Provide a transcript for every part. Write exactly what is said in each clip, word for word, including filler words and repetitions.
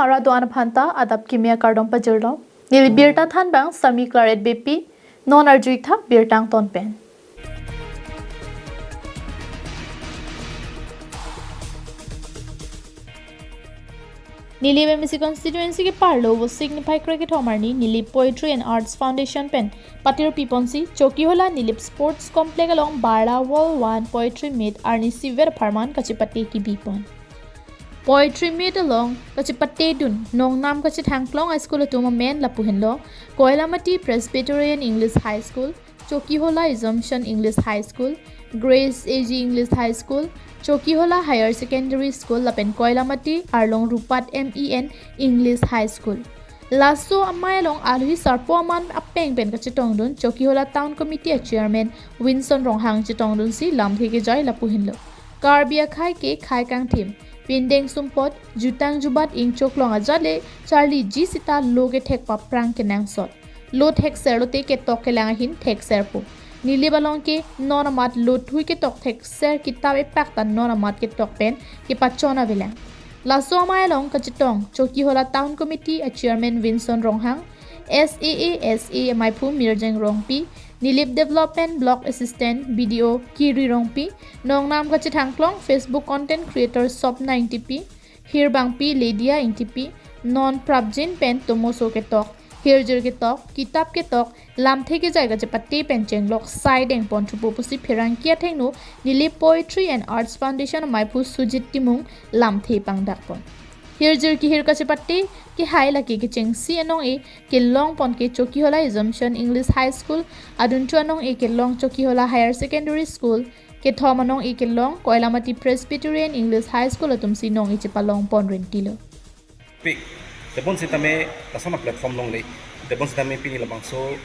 Ara do-an aphan ta adap kimi akardom pajirlo. Neli birta thanbang Sami Claret Beypi, non arju-ik tha birta angton pen. Nilip M A C constituency ke-arlo Vosik niphai krekethom arni Nilip Poetry and Arts Foundation pen patir piponsi Chokihola Nilip Sports Complex along Barla World One Poetry Meet arni siver apharman kachepate kibipon. Poetry Meet along kachepatedun nongnam kachethangklong a-school atum amen lapu henlo: Koilamati Presbyterian English High School, Chokihola Assumption English High School, Grace A G English High School, Chokihola Higher Secondary School lapen Koilamati arlong Rupat M E N English High School. Laso amei along alohi sarpo aman apeng pen kachetongdun Chokihola Town Committee a-chairman Winson Ronghang chetongdunsi lamthe kejai lapu henlo: Karbi akhei ke khei kangthim, pindeng sumpot, jutang jubat ingchoklong ajat le charliji sita lo kethek paphrang kenangsot. Lo thekser lote ketok kelang ahin thekserpo. Nilip along ke non amat lo thui ketok thekser kitap epak ta non amat ketok pen kepachon avelang. Laso amei along kachetong Chokihola Town Committee a-chairman Winson Ronghang, S A A S A amaiphu Mirjeng Rongpi, Nilip Development Block Assistant B D O Kiri Rongpi, nongnam kachethangklong Facebook content creator Sopna Ingtipi, Hirbangpi Lydia Ingtipi, non prapjin pen tomoso ketok, hirjir ketok, kitap ketok, lamthe kejai kachepate pen chenglok sai dengpon thupo pusi pherangke athengno Nilip Poetry and Arts Foundation amaiphu Sujit Timung lamthe pangdakpon. Hirjir kehir kachepate kehai lake kechengsi anong-e kelongpon ke Chokihola Assumption English High School, adunthu anong-e kelong Chokihola Higher Secondary School, kethom anong-e kelong Koilamati Presbyterian English High School atumsi nong-e chepalongpon rentilo. Pik, tebon sitame lason a-platform longle, tebon sitame pini labangso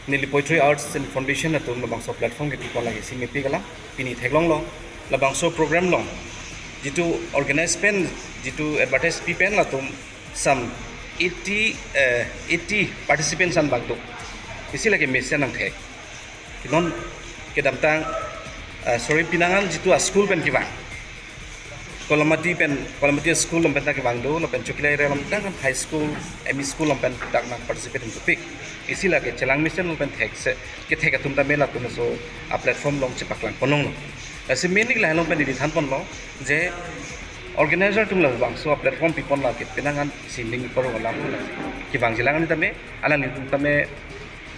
Nilip Poetry Arts and Foundation atum labangso platform kepipon lake si mepik alam, pini theklonglo, labangso program along jitu organize pen, jitu advertise pi pen latum some eighty, eh, eighty participants an bak do. Isi lake mesen nangthek. Kinon kedamtang, eh, sorry, pinangan jitu a-school pen kevang. Koilamati pen, Koilamati school along pen ta kevang do, lapen Chokihola area along tang high school, M E school along pen dak nang participate dopik. Isi lake chelang mesen along pen thekse, kethek atum tame latum laso a-platform along chepaklangpon longlo. Lasi meaning lahai along pen neli thanponlo, je organizer atum labangso a-platform pipon lake pinangan si ning parong alam kevangjilang ani tame, alanglitum tame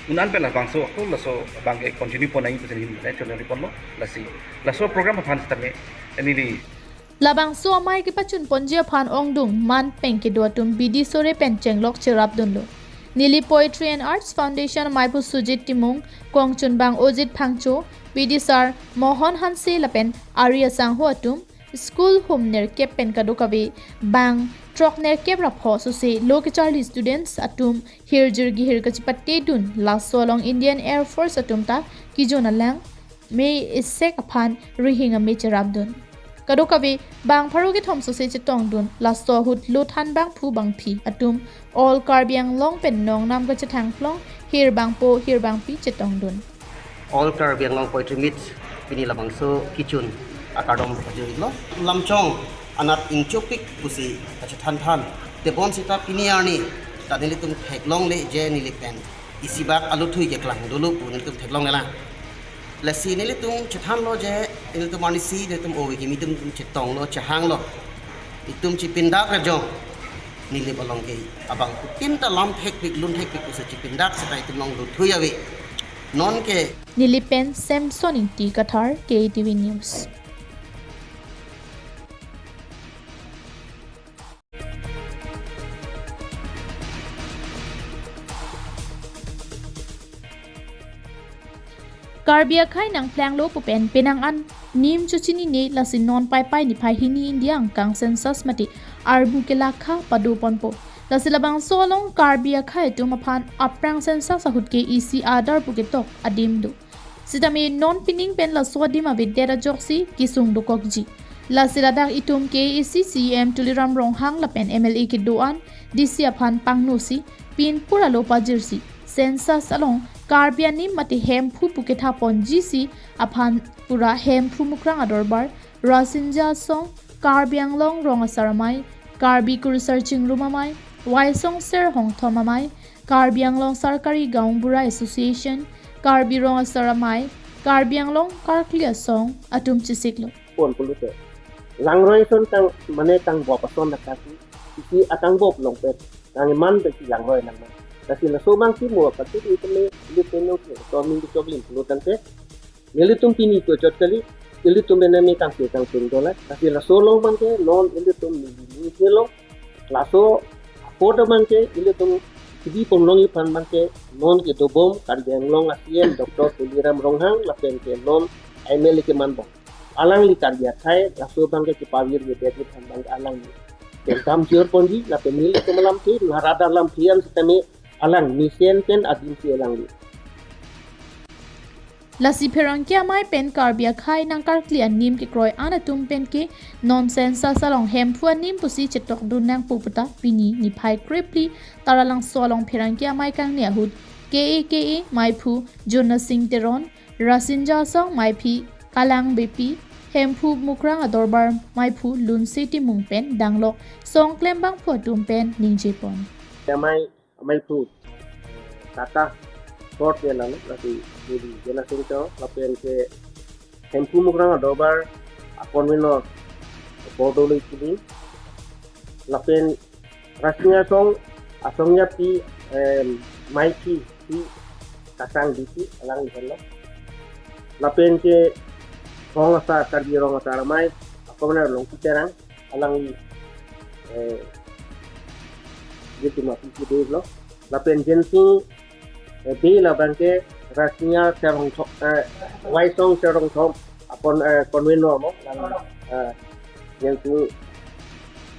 un-an pen labangso ako laso abang ke continue pon nangji pusi neli chonari ponlo, lasi laso program aphan sitame neli. Labangso amei kepachunponji aphan ongdung man pen kedo atum bidi sore pen chenglok cherapdunlo. Nilip Poetry and Arts Foundation amaiphu Sujit Timung, kongchunbang Ojit Phangcho, bidi sar Mohon Hanse lapen ari asangho atum, school hum nerkep pen kadokave bang throk nerkep ra pho sose lo kecharli students atum hirjir gihir kachepatedun laso along Indian Air Force atum ta kejun alang mei esek aphan rihing amei cherapdun. Kadokave bang pharo kethom sose chetongdun, laso ahut lo thanbangphu bangphi atum All Karbi Anglong pen nongnam kachethangklong hirbangpo hirbangpi chetongdun. All Karbi Anglong Poetry Meet pini labangso kechun akardom pajirlo. Lamchong anat ingchopik pusi kachethanthan. Tebon sita pini arni ta nelitum theklongle je Nilip pen isi bak alo thui keklang dolo pu nelitum theklonglelang. Lasi nelitum chethanlo je nelitum arnisi nelitum ove kimi atum chetonglo chehanglo. Itum chepindak rajong Nilip along ke abangphutin ta lam thekpik lun thekpik pusi chepindak seta itum along lo thui ave. Non ke Nilip pen Samson Ingti Kathar, K T V News. Karbi akhei nangplanglo pu pen penang an nim chochinine, lasi non Paipai niphai hini India angkang census mate armu kelakha padoponpo. Lasi labangso along Karbi akhei atum aphan aphrang census ahut ke isi adar pu ketok adim do. Sitame non pining pen laso adim avedet ajoksi kesung dokokji. Lasi ladak itum K A A C C E M Tuliram Ronghang lapen M L A kedo-an D C aphan pangnosi pin pura lo pajirsi census along Karbi anim mate Hemphu pu kethaponjisi aphan pura Hemphu Mukrang adorbar, Rasinja Asong, Karbi Anglong Rong Asar Amei, Karbi Kurusar Chingrum Amei, Waisong Ser Hongthom Amei, Karbi Anglong Sarkari Gaonbura Association, Karbi Rong Asar Amei, Karbi Anglong Karkli Asong atum chesiklo. Pon pulote langroi ason tang mane tang bop ason na kasi isi atang bop longpet tang iman besi langroi nangman. Lasi laso abang si mo kasi di teme ilit teno ke to ming di choblim pulo tangte nelitum pini ko chot kali, ilitum benami kangke kangpung dola. Lasi laso along abangke non ilitum neli ningje lo. Laso apot abangke ilitum kidi ponlongji aphan abangke non kedobom Karbi Anglong a C M Doctor Tuliram Ronghang lapen ke non M L A keman bom. Alangli Karbi akhei laso abangke kepavir kedetji aphan abangke alangli pen kam chor ponji lapen nelitum alamthe, la radar alamthe an sitame alang mesen pen adim si alangli. Lasi pherangke amei pen Karbi akhei nangkarkli anim kekroi an atum pen ke non census along Hemphu anim pusi chetokdun nangpo puta pini niphai krephli Taralangso along pherangke amei kangne ahut K A K A meiphu Jonasing Teron, Rasinja Asong meiphi Kalang Beypi, Hemphu Mukrang Adorbar meiphu Lunse Timung pen danglok songklem bangphu atum pen ningje pon. Amei, ameiphu Tata Short ya lalu lagi jadi Jonasing Teron lapen ke Hemphu Mukrang Adorbar a convenor Bordoloi Killing lapen Rasinja Asong, Asong Yapi, em, meiphi, phi Kasang Beypi, alangli henlo. Lapen ke Rong Asar, Karbi Rong Asar Amei, a convenor Longki Terang, alangli, eh, gitu ma phi phi deh lo. Lapen Jensing, eh, Bey labangke Rasinja Ser Hongthom, eh, Waisong Ser Hongthom a con-, eh, convenor lo, lang, eh, Jensing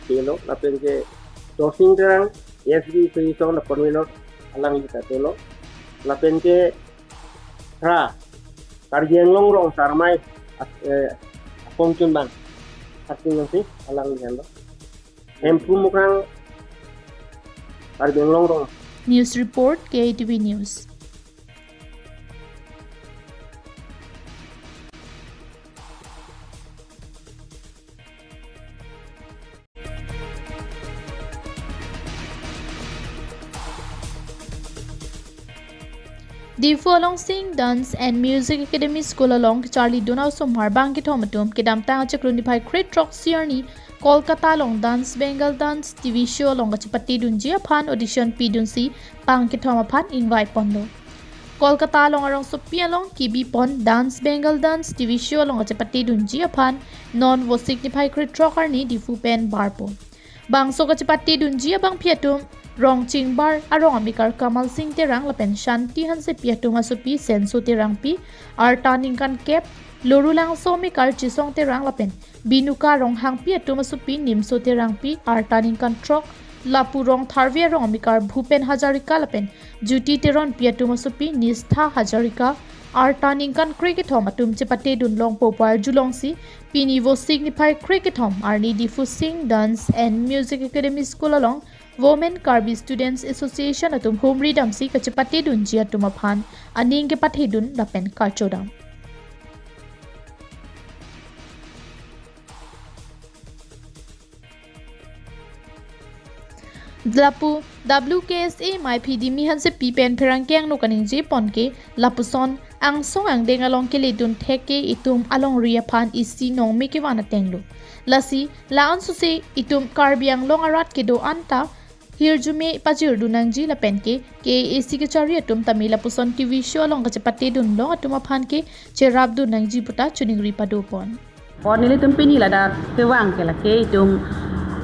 Bey lo, lapen ke Dorsing Terang, S B Soi Song a convenor alangli ta dolo. Lapen ke Ra, Karbi Anglong Rong Asar Amei, eh, apong chun bang, Harsing Nangsi, alangli henlo. Hemphu Mukrang, Karbi Anglong Rong. News report, K A T V News. Diphu along Sing Dance and Music Academy School along kacharlidun a-osomar bangkethom atum kedamtang achiklo niphai krethrok isi arni Kolkata along Dance Bengal Dance T V show along kachepatedunji aphan audition pidunsi bangkethom aphan ingvai ponlo. Kolkata along arongsopi along kebi pon Dance Bengal Dance T V show along kachepatedunji aphan non Vosik niphai krethrok arni Diphu pen barpo. Bangso kachepatedunji abangpi atum Rongchingbar arong amekar Kamal Sing Terang lapen Shanti Hansepi atum asopi Senso Terangpi, arta ningkan kep, Lorulangso amekar Chisong Terang lapen Binuka Ronghangpi atum asopi Nimso Terangpi, arta ningkan throk, lapu Rongtharve arong amekar Bhupen Hazarika lapen Juti Teronpi atum asopi Nistha Hazarika, arta ningkan krekethom atum chepatedun longpo pu arjulongsi, pini Vosik niphai krekethom arni Diphu Sing Dance and Music Academy School along Women Karbi Students Association atum humri damsi kachepatedunji atum aphan aning kepathedun lapen karchodam. Lapu W K S A meiphi Dimi Hansepi pen pherangke angno kaningje pon ke lapuson angsong angdeng along keledun thek ke itum alongri aphan isi nongme kevan atenglo. Lasi la-an sose itum Karbi Anglong arat kedo-an ta hirjume pajirdun nangji lapen ke K A A C kachari atum tame lapuson T V show along kachepatedun long atum aphan ke cherapdun nangji puta choningri pado pon. Pon nelitum pini ladak kevang ke lake itum,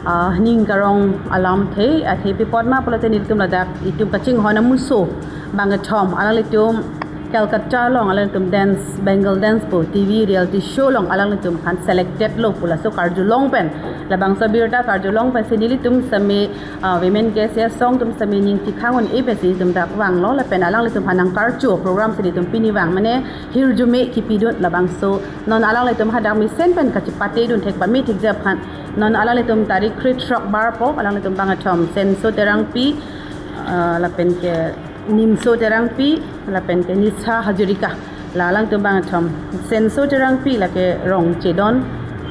ah, ning karong alamthe, athe pi apot ma pulote nelitum ladak itum kachinghon amuso bangkethom alanglitum Calcutta along alanglitum dance, Bengal dance pu T V reality show along alanglitum aphan selected lo pu laso karjulong pen, labangso abirta karjulong pensi nelitum sitame, ah, women K S A asong atum sitame ning chikhang un-e pensi nelitum dak vanglo lapen alanglitum aphan nangkarcho program si nelitum pini vang mane hirjume kipidun labangso non alanglitum hadak mesen pen kachepatedun thek pame thekji aphan non alanglitum tarik krethrok barpo, alanglitum bangkethom Senso Terangpi, ah, lapen ke Nimso Terangpi, lapen ke Nistha Hazarika. La alanglitum bangkethom Senso Terangpi lake Rongchedon,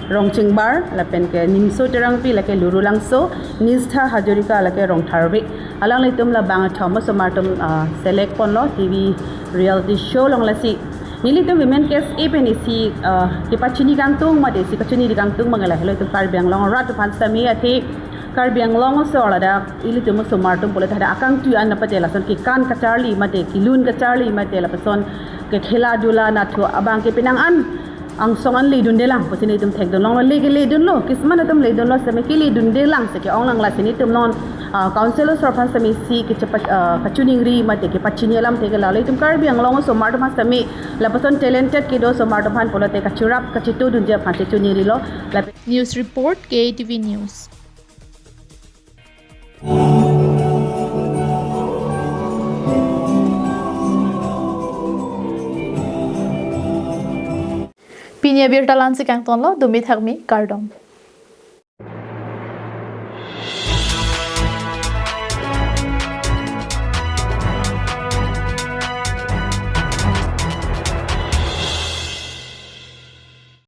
Rongchingbar, lapen ke Nimso Terangpi, lake Lurulangso, Nistha Hazarika, lake Rongtharve. Alanglitum labang athom osomar atum, ah, select ponlo T V reality show along lasi. Nelitum Women K S A pen isi, ah, kepachini kangtung mate isi kachiniri kangtung abang lahelo itum Karbi Anglong arat aphan sitame athe Karbi Anglong aso ladak ilitum osomar atum pulote hadak akangtui an mate lason kekan kacharli mate kelun kacharli mate lapuson kekhela dula nathu abang ke penang an angsong an ledundelang pusi nelitum thekdunlonglo, le keledunlo, kisman atum ledunlo sitame keledundelang si ke-onglang lasi nelitum non, ah, council aso aphan sitame isi kechepa-, ah, kachiningri mate kepachini alamthe ke lahelo itum Karbi Anglong osomar atum aphan sitame lapuson talented kedo osomar atum aphan pulote kachirap kachitudunji aphan si chiningrilo. Lap- News report, K A T V News. Pini abirta la-ansi kangtonlo, dumi thakmi, kardom.